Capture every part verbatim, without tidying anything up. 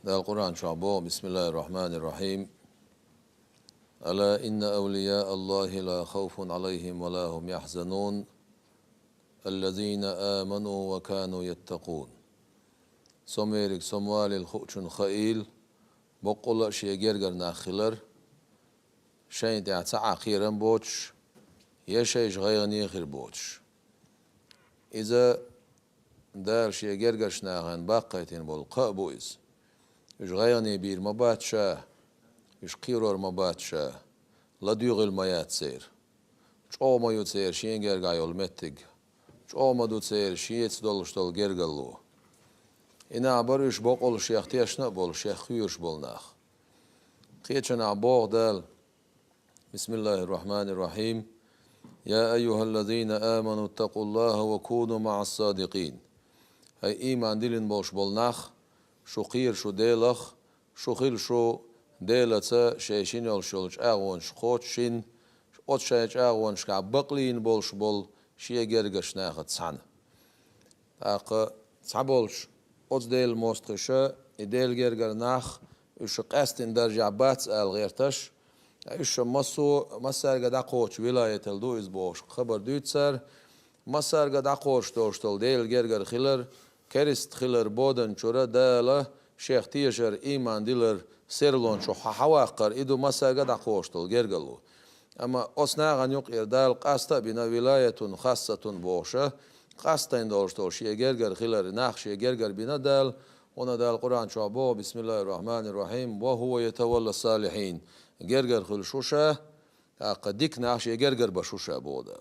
Дала Къуръан чохь боху: «Бисмиллахир-рахманир-рахим. Ала инна авлия Аллахи ла хавфун алайхим ва ла хум яхзанун. Аллазина аману ва кану яттакъун». Сомвериг, сомвалийла хуучун хаийла, боккъала а шен гергара нах хилар, шайна тӀехь цхьа а кхерам боцуш, я шайша гӀайгӀане хир боцуш. Иза Дала шен гергарчу нахана баккхийтина болу кхаъ бу иза. Уьш гӀайгӀане бийр ма бац ша, уьш кхерор ма бац ша, ладуьйгӀийла ма яц церан. ЧӀогӀа ма ю церан шен гергахь йолу меттиг, чӀогӀа ма ду церан шеца долуш долу гергарло. И нах бара уьш боккъала шех тешна а болу, шех кхоьруш болу нах. Кхечанахь боху Дала: «Бисмиллахир-рахманир-рахим. Я айюхаллазина аману ттакъуллаха ва куну маъас-садикъин». ХӀай ийман диллина болуш болу нах, шу кхера шу Делах, шу хила шу Делаца шайн шина йолуш йолу чӀагӀонаш кхочушйина, оцу шайн чӀагӀонашкахь бакълийна болуш болу шен гергарчу нахаца цхьаьна. ТӀаккха цхьаболчу оцу Делан мостагӀаша, и Делан гергара нах, уьш къаьстина даржехь бац ала гӀерташ, уьш массо-, массаьрга дӀакхочу вилаятал ду иза бохуш хабар дуьйцу цара, массаьрга дӀакхочуш долуш долу Делан гергара хилар, керста хилар боданчуьра Дала шех тешар, ийман дилар, серлончух хьа-, хьаваккхар, и ду массаьрга дӀакхочуш долу гергарло. Амма оцу нахана юкъера Дала къаста а бина, вилаятун хассатун бохуша, къастайн долуш долу шен гергара хилар, нах шен гергара бина Дала, хӀунда Дала Къуръан чохь боху: «Бисмиллахир-рахманир-рахим. Ва хува ятавалла салихин». Гергара хуьлу шу ша, тӀаккха дика нах шен гергара бан шу ша боху Дала.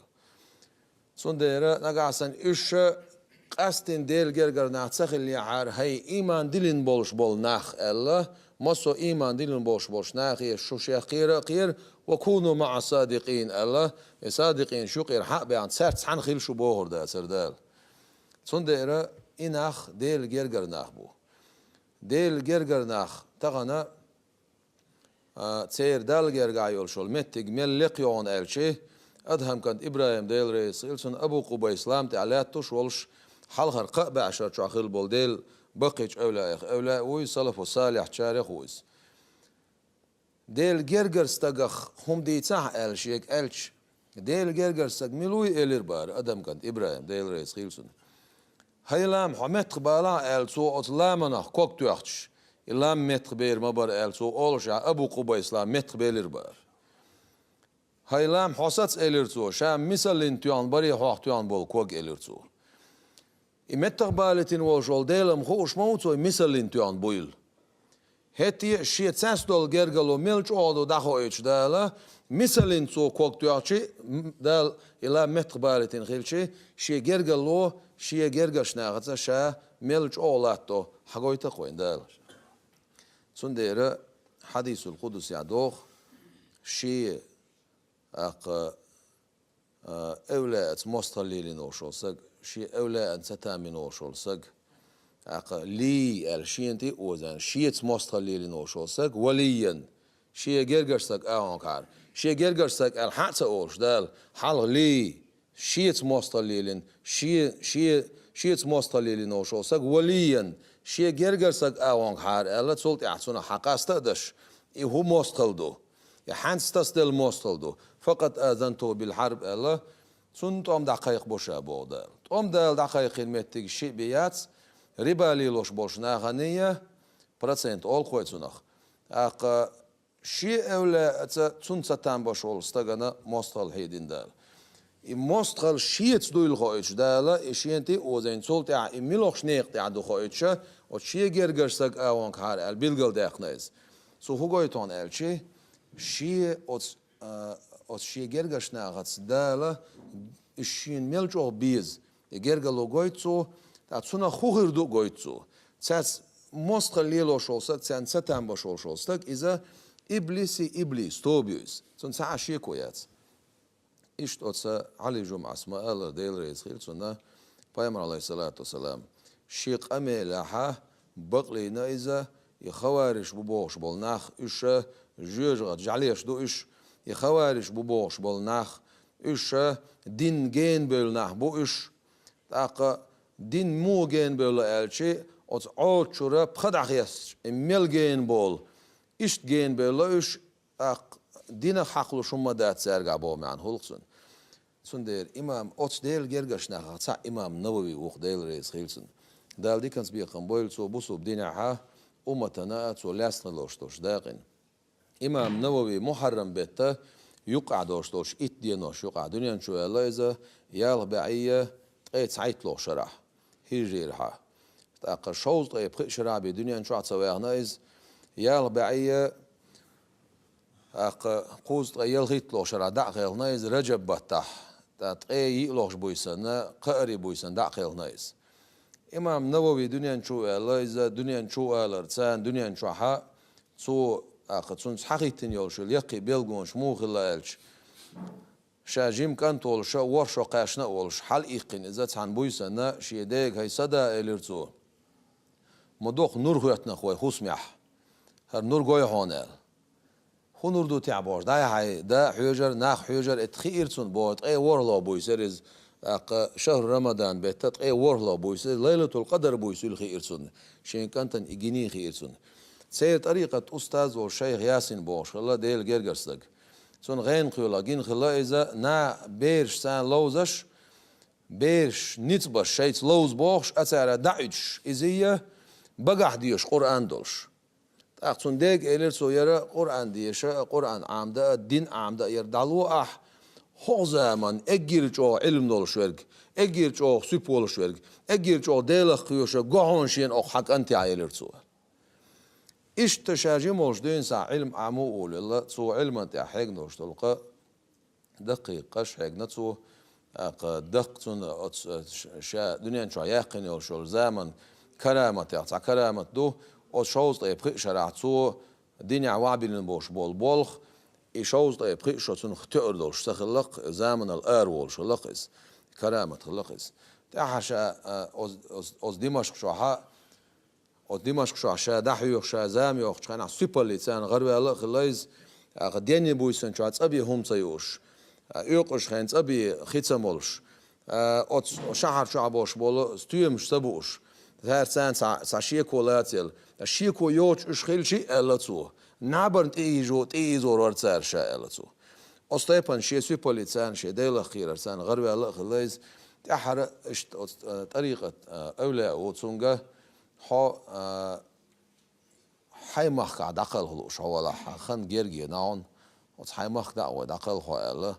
Цундела нагахь санна уьш ша къаьстина Делан гергара нах ца хиллехьара, хӀай, ийман диллина болуш болу нах аьлла, массо а ийман диллина болуш болчу нахе шу шех кхера а кхера, ва куну маъас-садикъин аьлла, и садикъинаш юкъера хьа а баьхна, цаьрца цхьаьна хила шу бохура дацара Дала. Цундела и нах Делан гергара нах бу. Делан гергара нах тахана А, церан Далла гергахь йолуш йолу меттиг мел лекха йогӀу аьлчи, Адхьам кӀант ИбрахӀим, Дела реза хила цунна, Абу Къубайс лам тӀехь лаьтташ волуш, хьалхара кхаа бӀешар чохь хилла болу Делан баккхийчу эвлаех эвлаъ вуй, салафу салихьчарех ву иза. Делан гергара стагах хӀума дийцахьа аьлла шега аьлча, Делан гергара стаг мила вуй элира бара Адхьам кӀант ИбрахӀим, Дела реза хила цунна. ХӀай лам, хьо меттахбалахьа аьлла, цо оцу ламанах ког тоьхчаш, и лам меттахбер ма бара аьлла, цо олуш а Абу Къубайс лам меттахбелира бара. ХӀай лам, хьо саца элира цо, ша мисаллин тоьхна баре хьох тоьхна болу ког элира цо. И меттахбалийтина волуш волу Дела-м хууш ма ву цо, и мисаллин тоьхна буйла. ХӀетте а шен цаьрца долу гергарло мел чӀогӀа ду дӀахоуьйтуш Дала, мисаллин цо ког тоьхчи, м, Дала и лам меттахбалийтина хилчи, шен гергарло, шен гергарчу нахаца ша мел чӀогӀа латтадо хьагойту-кх вайна Дала. Цундела хьадисул къудсехь доху, шен, тӀаккха, а, эвлаъаца мостагӀалла лелийна волуш волу саг, шен эвлаъана ца тамбина волуш волу саг, тӀаккха лий аьлла шена тӀе а озийна, шеца мостагӀалла лелийна волуш волу саг, валиййан, шен гергарчу стаг агӀонгахьара. Шен гергарчу стаг аьлла хьа а ца олуш Дала, хьалха лий, шеца мостагӀалла лелийна, шен, шен, шеца мостагӀалла лелийна волуш волу саг, валиййан, шен гергара стаг агӀонгахьара аьлла, цул тӀаьхьа цунах хьакъаста а даш, и хӀун мостагӀалла ду? И хьаьнца тасаделла мостагӀалла ду. Факъад азантуху бил хьарб аьлла, цунна тӀом дӀакхайкхабо ша боху Дала. ТӀом Дала дӀакхайкхийна меттиг шиъ бен яц, риба лелош болчу нахана я, процент олу-кх вай цунах. ТӀаккха шен эвлаъаца цунна ца тамбаш волу стагана мостагӀалла хьедина Дала. И мостагӀалла шеца дуйла хоуьйтуш Дала, и шена тӀе а озийна, цул тӀаьхьа и муьлхачу некъа тӀехь ду хоуьйтуша, оцу шен гергарчу стаг агӀонгахьара аьлла билгалдаьккхина иза. Цо хӀун гойту хьуна аьлчи, шен оцу, а, оцу шен гергарчу нахаца Дала, и шена мел чӀогӀа беза, и гергарло гойту цо, ткъа цунах хӀун хир ду а гойту цо. Цаьрца мостагӀалла лелош волу стаг, царна ца тамбаш волуш волу стаг, иза иблиси иблис, тоба ю иза. Цунна цхьа а шеко яц. Иштта оцу Ӏали жумӀас ма-аллара, Дела реза хила цунна, Пайхамар, Ӏалайхиссалату вассалам, шен къамелехьа бакълийна иза, и хавариш бу бохуш болу нах, уьш жоьжахати жӀаьлеш ду уьш, и хавариш бу бохуш болу нах, уьш дин генабевлла нах бу уьш. ТӀаккха дин муха генабевлла аьлчи, оцу Ӏота чуьра пха дӀахецча, и мел гена болу, иштта гена бевлла уьш, тӀаккха динах хьакхалуш хӀумма дац цаьргахь боху маьӀна хуьлу-кх цуьнан. Цундела имам, оцу Делан гергарчу нахах цхьаъ имам Навави ву-кх, Дела реза хуьлда цунна. Дала диканца бекхам бойла, цо бусулба динехь а, умматана а цо лаьцна хилла долуш долчу дакъина. Имам Навави Мухьаррам беттан юккъехь долуш долчу итт денош юкъахь дуьнен чу ваьлла иза, ялх бӀе ткъе цхьайтталгӀачу шарахь, хӀижрийрхьа. ТӀаккха шовзткъе пхи шарахь бен дуьнен чохь а ца ваьхна иза, ялх бӀе, тӀаккха кхузткъе ялхитталгӀачу шарахь дӀа а хилхина иза, Раджаб баттахь, ткъе йиълагӀчу буьйсанна, кхаарин буьйсанна дӀа а хилхина иза. Имам Навави дуьнен чу а ваьлла, иза дуьнен чу а валарца, дуьнен чохь а цо, тӀаккха цуьнца схьахӀиттина йолуш йолу яккхий билгалонаш муха хилла аьлча, ша жима кӀант волуш а, ворхӀ шо кхаьчна а волуш, хьалаиккхина иза цхьана буьйсанна шен дега: «ХӀай, са да», — элира цо. «Ма доккха нур хӀоьттина-кх вайн хӀусамехь. ХӀара нур гой хьуна», — аьлла. «ХӀун нур ду техь?» — бохуш, дӀай-хьай да а хьоьжура, нах а хьоьжура, и хиира цунна боху, ткъе ворхӀалгӀа буьйса яра иза, тӀаккха шахьру Рамадан беттан ткъе ворхӀалгӀа буьйса, Лайлатул-Къадр буьйса юьлу хиира цунна, шен кӀантана и гиний хиира цунна. Церан тӀарикъат устаз волуш шайх Ясин бохуш хилла Делан гергара стаг. Цунна гӀенах кхоьллина гина хилла иза, наха бераш царна ловзаш, бераш ницкъ беш шайца ловза бохуш, а цара дӀа а уьдуш, иза а багахь дезаш Къуръан долуш. ТӀаккха цунна дега элира цо: «ХӀара Къуръан деша а, Къуръан Ӏамда а, дин Ӏамда а яра дӀало ахь, хӀокху заманна эггара чӀогӀа Ӏилма долуш верг, эггара чӀогӀа суьпа волуш верг, эггара чӀогӀа Делах кхоьруш верг го хьуна шена хӀокху хьан кӀанте», — элира цо. Иштта ша жима волчу дуьйна схьа Ӏилма Ӏамо а волавелла, цо Ӏилман тӀехь хьегна долуш долу къа даккхий къа хьегна цо, тӀаккха даккха цунна оцу, ш-, ша дуьнен чохь яьккхина йолуш йолу заман караматех цхьа карамат ду, оцу шовзткъе пхи шарахь цо динехь вахьабиллина болуш болу болх, и шовзткъе пхи шо цунах тоьар долуш ца хилла-кх, заманал ара волуш хилла-кх иза, карамат хилла-кх иза. ТӀаьхьа ша, а, оцу, оцу, оцу Димашкъ чохь а, оцу Димашкъ чохь ша дӀахьоьхуш, ша зама йохучу хенахь суьпаллица гӀараваьлла а хилла иза, тӀаккха денний буьйсанна чохь цӀа бен хӀума ца юуш, оькъуш хенахь цӀа бен хи ца молуш, оцу шахьар чохь болуш болу стоьмаш ца бууш, цара царна цхьа, цхьа шеко лацаелла. Шеко йоцуш уьш хилча а, аьлла цо, набарна тӀеийзо-, тӀеийзор вара цара ша, аьлла цо. Оцу тайпана шен суьпаллица, шен Делах кхерарца гӀараваьлла а хилла иза. ТӀаьххьара иштта оцу, а, тӀарикъат, а, эвлаяъ ву цуьнга: «Хьо, а, хьайн махкахь дӀакхалха лууш хьо валахь, хьан хан герга ена хьуна, оцу хьайн махка дӀа а гӀой, дӀакхалха хьо», — аьлла.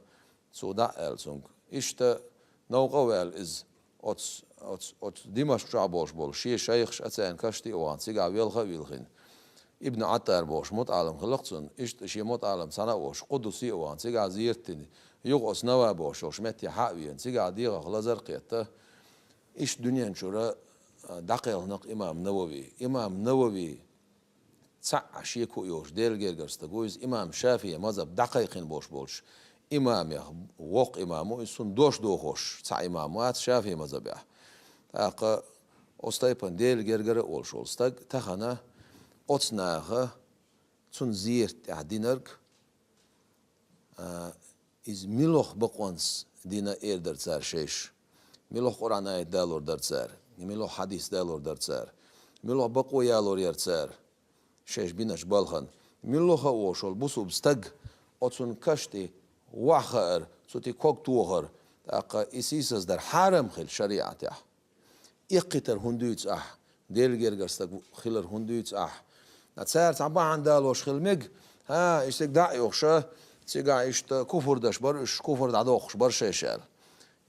Цо дӀа а аьлла цуьнга. Иштта новкъа а ваьлла иза, оцу, оцу, оцу Димашкъ чохь болуш болу шен шайхаш а, царна кашти а вахана, цигахь велха а вилхина. Ибн Ӏаттар бохуш мутаӀалим хилла-кх цуьнан, иштта шен мутаӀалим цхьаьна а волуш, Къудуси а вахана, цигахь зерат дина, юха оцу Нава бохуш йолчу меттехь хьа а веана, цигахь дегӀах лазар а кхетта, иштта дуьнен чуьра, а, дӀакхелхина-кх имам Навави. Имам Навави цхьаъ шеко а йоцуш Делан гергара стаг ву иза, имам ШафиӀи мазхӀаб дӀакхайкхина болуш болчу имамех воккха имам ву иза, цунна дош дохош цхьа имам вац ШафиӀи мазхӀабехь. ТӀаккха оцу тайпана Делан гергара а волуш волу стаг тахана оцу наха цунна зерат тӀехь динарг, а, иза муьлха бакъонца дина эр дара цара шайша, муьлха Къуръан аят далор дара цара, муьлха хьадис далор дара цара, муьлха бакъо ялор яра цара шайша бинарчу балхана. Муьлха а волуш волу бусулба стаг оцунна кашти ваха хаар, цу тӀе ког тохар, тӀаккха и сийсаздар хьарам хилла шариӀатехь. Эккхийтар хӀунда дуьйцу ахь? Делан гергара стаг хилар хӀунда дуьйцу ахь? Цара цхьа бахьана далош хила мега: «ХӀа, и стаг дӀа а юхуша, цигахь иштта куфр деш бара уьш, куфр дӀадоккхуш бара шайша», — аьлла.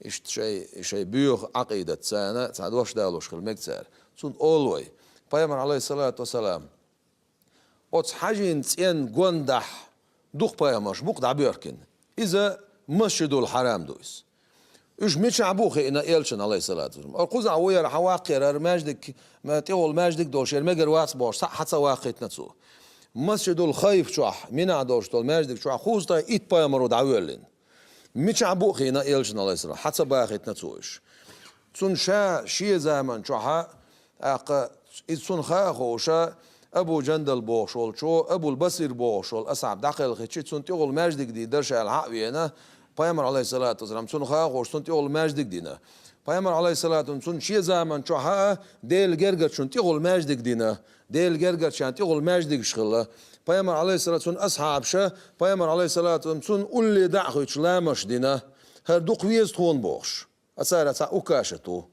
Иштта шай, шай боьха Ӏакъидат царна цхьа дош далош хила мега цара. Цунна олу вай: Пайхамар, Ӏалайхиссалату вассалам, оцу хьажин цӀенна гондахь дукха пайхамарш бу-кх дӀабоьркина. Иза Масжидул Хьарам ду иза. Уьш мичахь бу хиъна элчана, Ӏалайхиссалату вассалам? Ара кхузахь ву яра, хьан ваккхера, хӀара маьждиг, ма-, тӀехула маьждиг долуш яра, мегар вац бохуш, цхьаъ хьан ца ваккхийтина цо. Масжидул Хайф чохь, Минахь долуш долу маьждиг чохь кхузткъе итт пайхамаро дӀавоьллина. Мичахь бу хиъна элчана, Ӏалайхиссалам, хьан ца бахийтина цо уьш? Цунна ша шен заман чохьа, тӀаккха иза цунна хаа а хууша, Абу Жандал бохуш волчо, Абул Басир бохуш волу асхьаб дӀакхелхичи, цунна тӀехула маьждиг дийр дара ша аьлла хьа а веана, Пайхамар, Ӏалайхиссалату вассалам, цунна хаа а хууш, цунна тӀехула маьждиг дина. Пайхамар, алейхиссалату, цунна шен заман чохь а Делан гергарчунна тӀехула маьждиг дина, Делан гергарчарна тӀехула маьждигаш хилла. Пайхамар, алейхиссалату, цунна асхьабаша, Пайхамар, алейхиссалату, цунна улле дӀа а хуьйцуш ламазаш дина, хӀара дукха веза тхуна бохуш. А цара цхьа Укашат ву.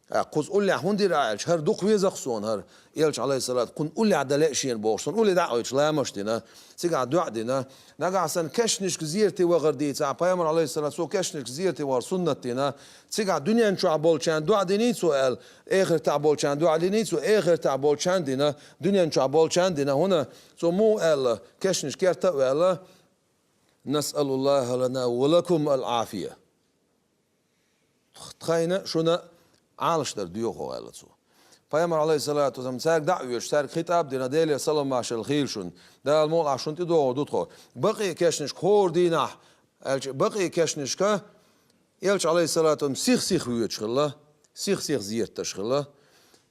А кхуза уллехь хӀунда дира аьлча, хӀара дукха веза-кх суна хӀара, Элча, алейхиссалату, кхунна уллехь дан лаьа шена бохуш, цунна улле дӀа а хуьйцуш ламазаш дина, цигахь доӀа дина. Нагахь санна кешнашка зерате вахар дийцахь, Пайхамар, алейхиссалату, цо кешнашка зерате вахар суннат дина, цигахь дуьнен чохь болчарна доӀа диний цо аьлла, эхартахь болчарна доӀа диний цо, эхартахь болчарна дина, дуьнен чохь болчарна дина, хӀунда цо муха аьлла, кешнашка керта а ваьлла, «Насъалуллаха лана ва лакум аль-Ӏафия». Тхайна, шуна Ӏалашдар доьху, аьлла цо. Пайхамар, алейхиссалату вассалам, цаьрга дӀа а оьцуш, цаьрга хитӀаб а дина, Делера салам-маршалла хуьлда шуна. Дала мукъалахь шуна тӀедогӀур ду тхо. Бакъий кешнашка хӀора дийнахь, аьлча, бакъий кешнашка Элча, алейхиссалату вассалам, сих-сиха воьдуш хилла, сих-сиха зерат деш хилла.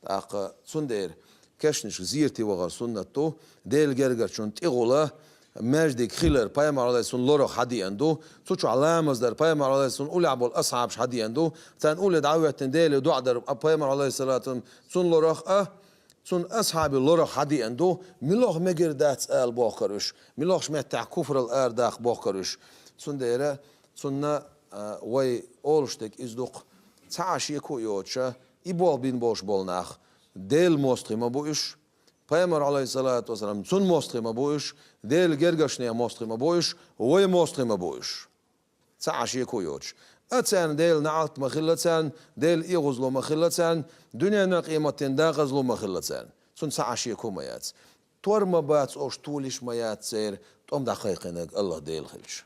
ТӀаккха цундела кешнашка зерате вахар суннат ду, Делан гергарчунна тӀехула маьждиг хилар, Пайхамар, алейхиссалату, цунна лорах хьадеана ду, цу чохь ламаз дар, Пайхамар, алейхиссалату, цунна уллехь болу асхьабаш хьадеана ду, царна улле дӀа а хӀоьттина Деле доӀа дар, а, Пайхамар, алейхиссалату, цунна лорах а, цунна асхьабий лорах хьадеана ду, муьлхха мегар дац ала бохкар уьш, муьлххачу меттехь куфрал арадаккха бохкар уьш. Цундела цунна, а, вай олуш дерг иза ду-кх, цхьа а шеко а йоцуша, и болх бина болуш болу нах, Делан мостагӀий ма бу уьш, Пайхамар, алейхиссалату вассалам, цунна мостагӀий ма бу уьш, Делан гергарчеран мостагӀий ма бу уьш, вай мостагӀий ма бу уьш. Цхьа а шеко а йоцуш. А царна Делан неӀалт ма хилла царна, Делан оьгӀазло ма хилла царна, дуьненан, къематдийнан декъазло ма хилла царна. Цунна цхьа а шеко ма яц. Тор ма бац, ош толуш ма яц церан, тӀом дӀакхайкхинарг АллахӀ Дела хилча.